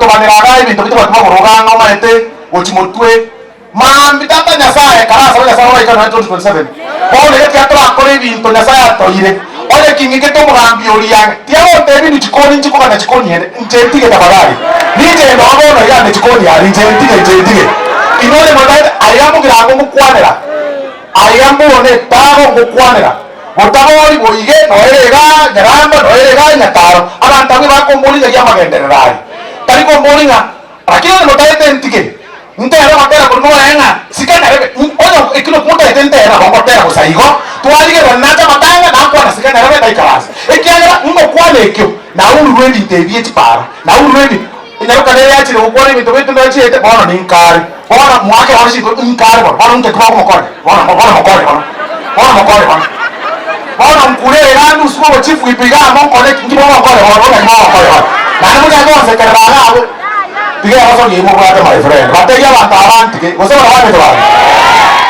Togotobanera igaa ebinto bitobwati magoro igaa ng'a omanyete gochia motwe. Maambia tata Nyasaye kare asabe Nyasaye oraika nonya 2027. Bono iga tiga torakore ebinto Nyasaye atoeire. Onye king'ikete omogambi oria ang'e, tiga gontebia inwe chikoni nchikogana chikoni ende, inche ntige tafadhali. Ninche ndoa bono iga ande chikoni aria, inche ntige, inche ntige. Inwe onye motagete, aiga mbogirango ngokwanera, aiga mbone etago ngokwanera. Botabori boige, noere igaa Nyaramba, noere igaa Nyataro. Abanto abwo ebakomboria ng'a giamagenderero aria. Tari komboria ng'a Lakini onye motagete ntige, ntere ogotera korwa morae ng'a sika nyarebe. Onye ekio nokwo motagete ntere nabo ngotera bosa igo, twarigererania nache amatanga, nakwana sika nyarebe ndaikaranse. Ekiagera ngokwana ekio, naururwe ebinto ebi echipara, naururwe ebi enyaroka nere yachire gokwana ebinto baitu nachiete, bono ninkare. Bono mwake bono chinko inkare bono, bono nki mokomokonya? Bono bono mokore bono, bono mokore bono. Bono nkure iga ndusigwe obochifu ipe iga amo nkore ki? Nki mogokore bono? Bono naki mogokore bono? Naende mochake gonsekerera iga abwo, tiga egosoria eyio mobwate my friend. Batebie abanto aba ntige, gose barabwo abete barabwo.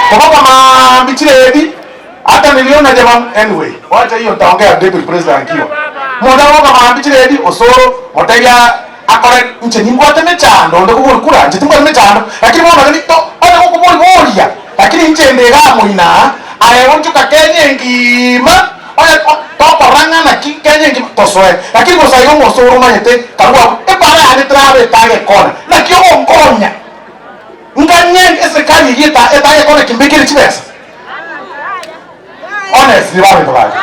Koboka maambia chiredi, hata niliona jamaa anyway, wacha hiyo nitaongea deputy president akiwa. Omonto agoka maambia chiredi, osoro, motebie akore inche nimbwate emechando, onde kobori kura, inche timbwati mechando, lakini bono nari to onye gokobori boria, lakini inche inde igaa moino aa, aye onchoka Kenya engima, onye o tokorora ng'a naki Kenya engima, tosoe. Lakini bosa iga omosoro omanyete karue abwo, epara yane terabe etagekona, naki ogonkonya nganye eserikari eyio eta etagekona kimbekere chibesa? Honestly baminto bane.